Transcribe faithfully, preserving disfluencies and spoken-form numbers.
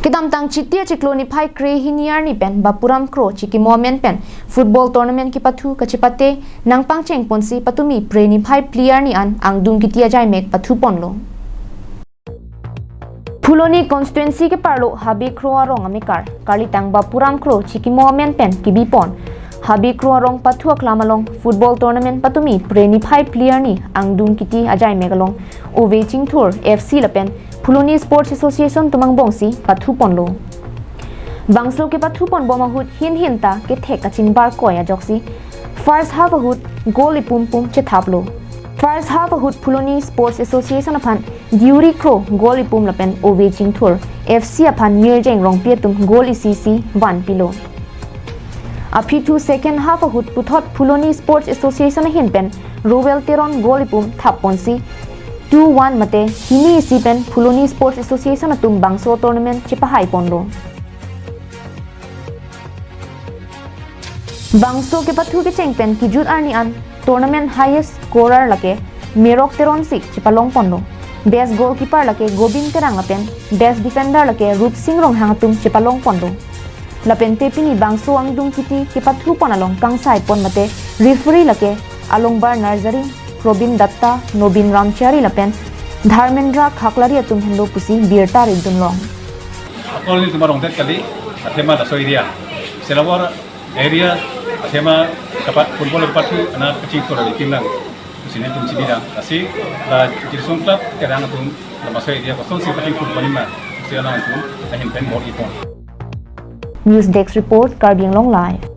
Kedamtang Chiti achiklo niphai kre hini arni pen Bapuram Kro Chikimo amen pen football tournament kepathu kachepate nangpangcheng ponsi patumi Phre niphai phli arni an angdung kiti ajaimek pathu ponlo. Phuloni constituency keparlo Habe Kro arong amekar, karlitang Bapuram Kro Chikimo amen pen kebi pon Habe Kro arong pathu aklam along football tournament patumi Phre niphai phli arni angdung kiti ajaimek along Ove Chingthur F C lapen Phuloni Sports Association atum angbongsi pathu ponlo. Bangso kepathu ponbom ahut hin hin ta kethek kachingbar koi ajoksi first half ahut goal ipum pum chethaplo. First half ahut Phuloni Sports Association aphan Diuri Kro goal ipum lapen Ove Chingthur F C aphan Mirjeng Rongpi atum goal isi isi vanpilo. Aphi thu second half ahut puthot Phuloni Sports Association ahin pen Rowel Teron goal ipum thap ponsi two one mate hini isi pen Phuloni Sports Association atum bangso tournament chepahai ponlo. Bangso kepathu kecheng pen kejut arni an tournament highest scorer lake Merok Teronsik chepalong ponlo. Best goalkeeper lake Gobin Terang lapen best defender lake Rupsing Ronghang atum chepalong ponlo. Lapen te pini bangso angdung kiti kepathu pon along kangsai pon mate referee lake Alongbar Narzari, Robin Datta, Nobin Ramchari lapen Dharmendra Khaklari atum henlo pusi birta ridun long. Akol ni tumar rongdet kali, athema laso area. Selawar area, athema kapat football kepathu, ana kaching kora di timlang. Sini tum sini dah. Lasi, la Jirsong Club, kerang atum, la laso area kosonsi kaching football lima. Sini atum, ahin pen ball ipon. News Desk Report, Karbi Anglong Live.